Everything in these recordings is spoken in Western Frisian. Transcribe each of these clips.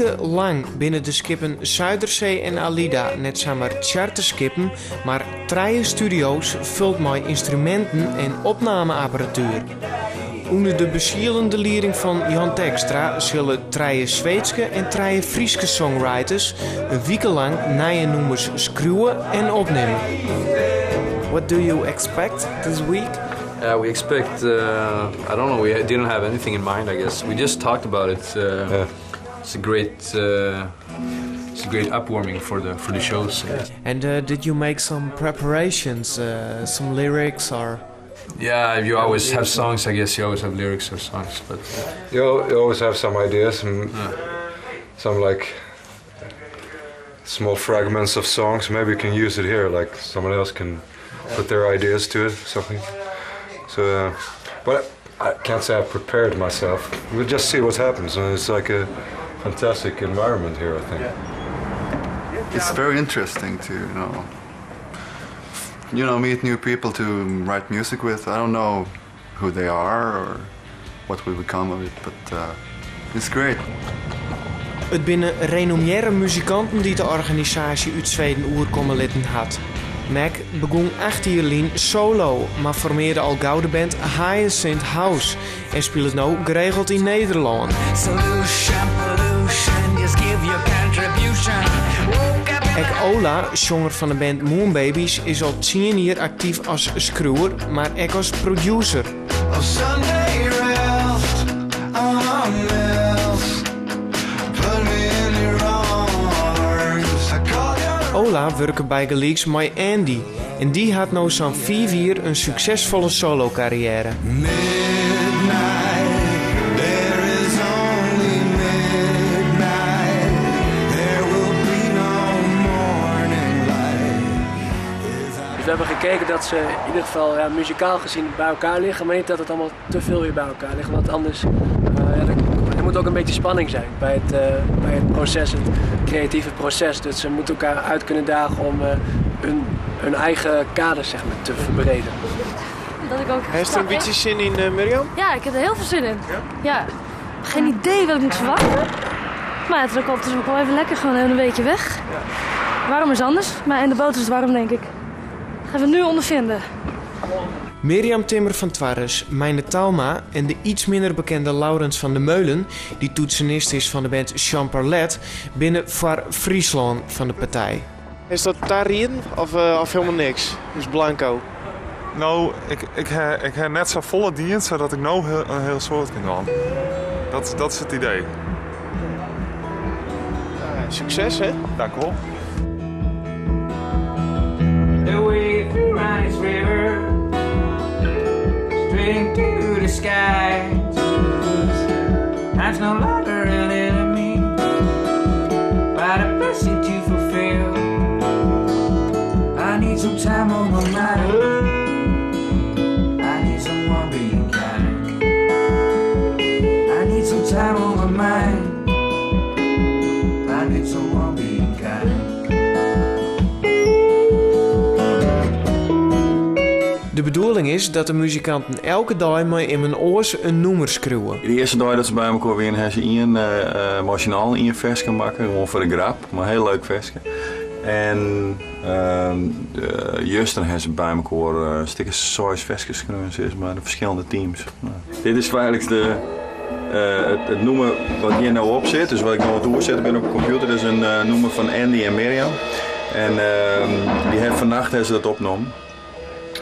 wike lang binne de skippen Zuiderzee en Alida net samar charterskippen, mar trije studio's fuld mei ynstruminten en opnameapparatuer. Under de besielende lieding fan Jan Tekstra sille trije Sweedske en trije Fryske songwriters in wike lang nije nûmers skriuwe en opnimme. What do you expect this week? Yeah, we expect. I don't know. We didn't have anything in mind. I guess we just talked about it. It's a great. It's a great upwarming for the shows. And did you make some preparations, some lyrics or? Yeah, you always have songs. I guess you always have lyrics or songs, but You always have some ideas and some like small fragments of songs. Maybe you can use it here, like someone else can put their ideas to it, something. So, but I can't say I prepared myself. We'll just see what happens, and it's like a fantastic environment here, I think. It's very interesting to meet new people to write music with. I don't know who they are or what will become of it, but it's great. It binne renommearre muzikanten dy't de organisaasje út Sweden oerkomme litten hat. Mac begûn 8 jier lyn solo, mar formearre al gau de band Hyacinth House en spilet no geregeld yn Nederlân. Solution, pollution, just give your contribution. Woke up Ek Ola, sjonger fan de band Moonbabies, is al 10 jier aktyf as skriuwer, mar ek as producer. Oh, Sunday rest, I'm a mess. Put me in your arms. I call your Ola wurke bygelyks mei Andy en dy hat no sa'n 5 jier in suksesfolle solokarriêre. Midnight, there is only midnight. There will be no morning light. Dus we hebben gekeken dat ze in ieder geval, ja, muzikaal gezien bij elkaar liggen, maar niet dat het allemaal te veel weer bij elkaar ligt. Want anders, ja, er moet ook een beetje spanning zijn bij het proces, het creatieve proces. Dus ze moeten elkaar uit kunnen dagen om hun eigen kader, zeg maar, te verbreden. Dat ik ook. Heeft er een beetje zin in, Mirjam? Ja, ik heb er heel veel zin in. Ja. Geen idee wat ik moet verwachten. Maar het is ook wel even lekker, gewoon even een weekje weg. Warm is anders, maar in de boot is het warm, denk ik. Dat gaan we nu ondervinden. Mirjam Timmer fan Twarres, Meine Talma en de iets minder bekende Laurens van der Meulen, dy't toetsenist is fan de band Champarlet, binne foar Fryslân fan de partij. Is dat tarieden of hielendal niks? Is blanco? No, ik ha net safolle dien sadat ik no in hiel soad kin dwaan. Dat is it idee. Sukses, hè? Dankjewol. The way through Rice River, straight into the sky. Time's no longer an enemy, but a blessing to fulfill. I need some time on my mind. I need someone being kind. I need some time on my mind. I need someone being kind. De bedoeling is dat de muzikanten elke dei mei immen oars in nûmer skriuwe. De earste dei dat se by elkoar wiene, ha se ien emosjonaal ien ferske makke, gewoan foar de grap, mar in hiel leuk ferske. En juster ha se by elkoar in stik as seis ferskes skreaun, sis mar, de ferskillende teams. No. Dit is feitlik it nûmer wat hjir no op sit, dus wat ik no oan it oersetten bin op de kompjûter, dat is in nûmer fan Andy en Mirjam. En dy ha fannacht ha se dat opnommen.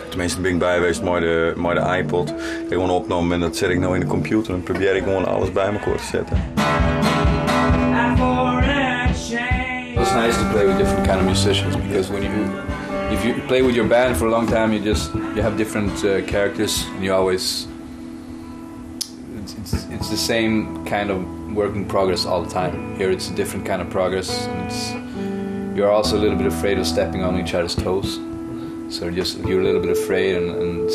Teminsten bin ik by west mei de iPod. Ik ha gewoan opnommen en dat set ik no yn de kompjûter en probearje ik gewoan alles by elkoar te setten. It's nice to play with different kind of musicians because when you if you play with your band for a long time, you have different characters and you always it's the same kind of work in progress all the time. Here it's a different kind of progress, and it's you're also a little bit afraid of stepping on each other's toes. So just you're a little bit afraid, and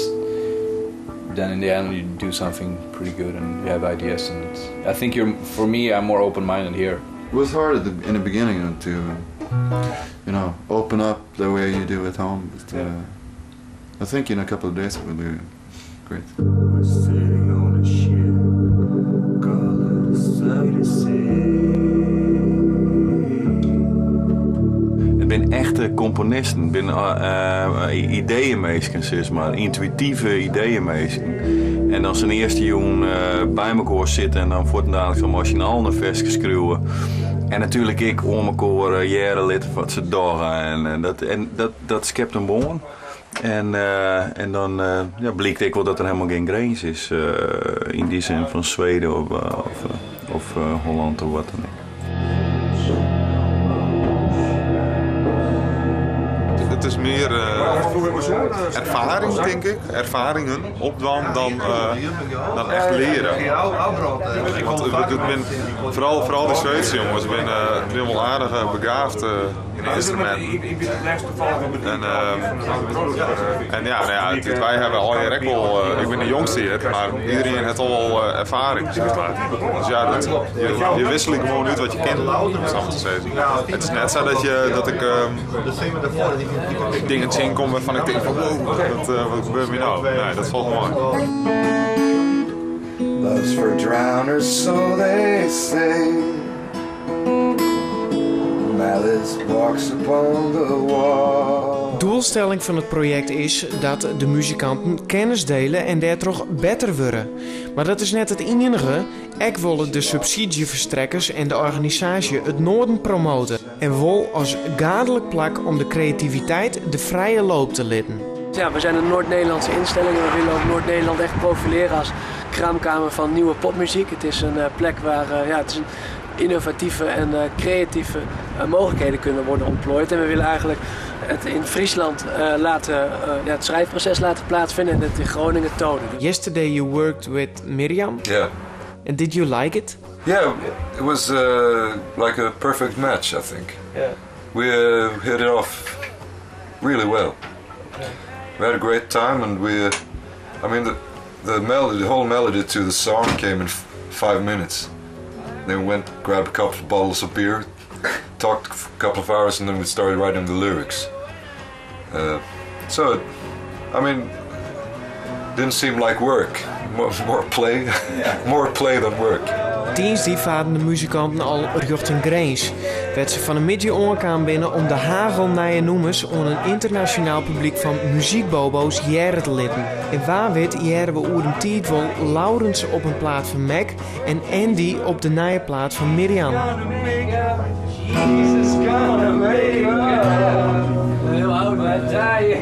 then in the end you do something pretty good and you have ideas. And I think for me, I'm more open-minded here. It was hard in the beginning to open up the way you do at home. But I think in a couple of days it will be great. We're sitting on a ship, call it a 36. It binne echte komponisten, it binne ideeëminsken, sis mar, yntuïtive ideeëminsken. En dan sa'n earste jûn by mekoar sitte en dan fuortendaliks al mei syn allen in ferske skriuwe. En natuerlik ek oan mekoar hearre litte wat se dogge. En dat, en dat, dat skept in bân. En, en dan ja, blykt ek wol dat der helemaal gjin grins is yn dy sin fan Sweden of Holland of wat dan ek. It is mear erfaring, tink ik. Erfaringen opdwaan dan echt leare. Want it bin, foaral de Sweedske jonges binne wol aardich begaafd yn de ynstruminten. En ja, nou ja, wy hawwe allegear ek wol, ik bin de jongste hjir, mar iderien hat al wol erfaring, sis mar. Dus ja, dat, je wikselje gewoan út wat je kinne, om it sa mar te sizzen. It is net sa dat, je, dat ik dingen tsjinkom wêrfan ik tink fan wow, wat gebeurt my no? Nee, dat falt mei. Love's for drowners, so they say. Malice walks upon the wall. Doelstelling fan it projekt is dat de muzikanten kennis diele en dêrtroch better wurde. Mar dat is net it iennige. Ek wolle de subsydzjeferstrekkers en de organisaasje it Noarden promote en wol as gaadlik plak om de kreativiteit de frije loop te litten. Ja, we zijn een Noord-Nederlandse instelling en we willen ook Noord-Nederland echt profileren als kraamkamer van nieuwe popmuziek. Het is een plek waar ja, het is een innovatieve en creatieve mogelijkheden kunnen worden ontplooid. En we willen eigenlijk het in Friesland laten, ja, het schrijfproces laten plaatsvinden en het in Groningen tonen. Yesterday you worked with Mirjam. Yeah. And did you like it? Yeah, it was like a perfect match, I think. Yeah. We hit it off really well. We had a great time, and we, I mean, the melody, the whole melody to the song came in 5 minutes. Then we went, grabbed a couple of bottles of beer, talked a couple of hours, and then we started writing the lyrics. So, it, I mean, didn't seem like work. More play, more play than work. Tiisdei farden de muzikanten al rjochting Grins, wêr't se fan 'e middei oankaam binne om de hagelnije nûmers oan in ynternasjonaal publyk fan muzykbobo's hearre te litten. En wa wit hearre we oer in tiid wol Laurens op in plaat fan Mac en Andy op de nije plaat fan Mirjam. Jesus gonna make up. Heel oud, maar daar je